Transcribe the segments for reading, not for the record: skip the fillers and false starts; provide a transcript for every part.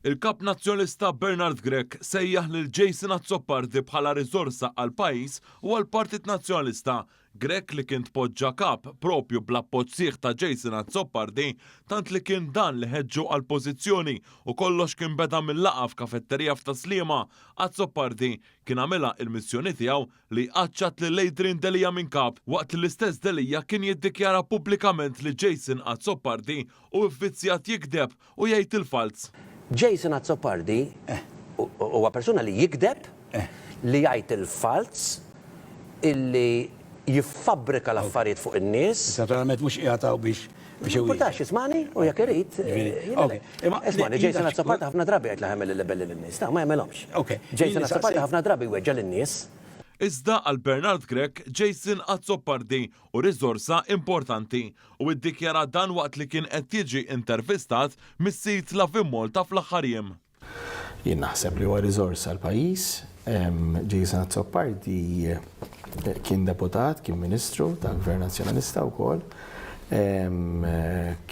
Il-Kap Nazzjonalista Bernard Grech sejjaħ lil Jason Azzopardi bħala riżorsa għall-pajjiż u għall-Partit Nazzjonalista. Grech li kien tpoġġa Kap propju bl-appoġġ sħiħ ta' Jason Azzopardi tant li kien dan li ħeġġu għall-pożizzjoni u kollox kien beda minn laqgħa f'kafetterija f'Tas-Sliema, Azzopardi kien għamilha il-missjoni tiegħu li jqaċċat lil Adrian Delia minn Kap, waqt li l-istess Delia kien jiddikjara pubblikament li Jason Azzopardi hu vvizzjat jigdeb u jgħid il-falz. Jason Azzopardi huwa persuna li jigdeb, li jgħid il-falz, illi jiffabbrika l-affarijiet fuq in-nies. Naturalment mhux qiegħed hawn biex biex iwieġeb. Jimpurtax, ismagħni u jekk irid. Ismagħni, Jason Azzopardi ħafna drabi jgħid li ħa jagħmel il-libelli lin-nies. Ta, ma jagħmilhomx. Jason Azzopardi ħafna drabi jweġġa' lin-nies. Iżda għal Bernard Grech, Jason Azzopardi hu riżorsa importanti u iddikjara dan waqt li kien qed jiġi intervistat mis-sit Lovin Malta fl-aħħar jiem. Jien naħseb li huwa riżors għall-pajjiż. Jason Azzopardi kien deputat, kien ministru tal-Gvern Nazzjonalista wkoll.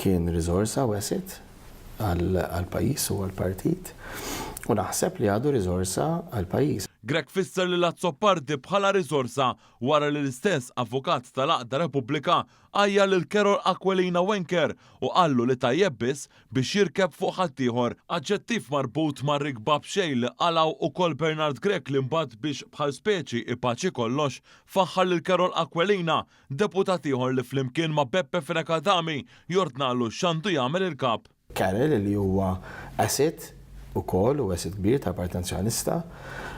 Kien riżorsa u asset għall-pajjiż u għall-partit. U naħseb li għadu riżorsa għall-pajjiż. Grech fisser lil Azzopardi bħala riżorsa wara li l-istess avukat tal-għaqda Repubblika għajjar lil Carol Aquilina Wenker u qallu li tajjeb biss biex jirkeb fuq ħaddieħor. Aġġettiv marbut ma' rikba b'xejn li qalgħu ukoll Bernard Grech li mbagħad biex bħal speċi ipaċi kollox, faħħar lil Carol Aquilina, deputat ieħor li flimkien ma' Beppe Fenech Adami jordnalu x'għandu jagħmel il-Kap. Carol li huwa asset ukoll u asset kbir tal-Partit Nazzjonalista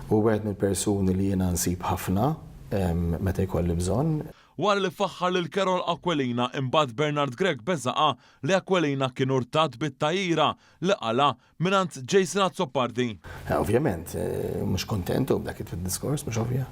u wieħed mill-persuni li jiena nsib ħafna meta jkolli bżonn. Wara li faħħar lil Carol Aquilina imbagħad Bernard Grech beżaqha li Aquilina kien urtat bit-tgħajjira li qala' mingħand Jason Azzopardi. Ovvjament, mhux kuntent hu b'dak id-diskors, mhux ovvja.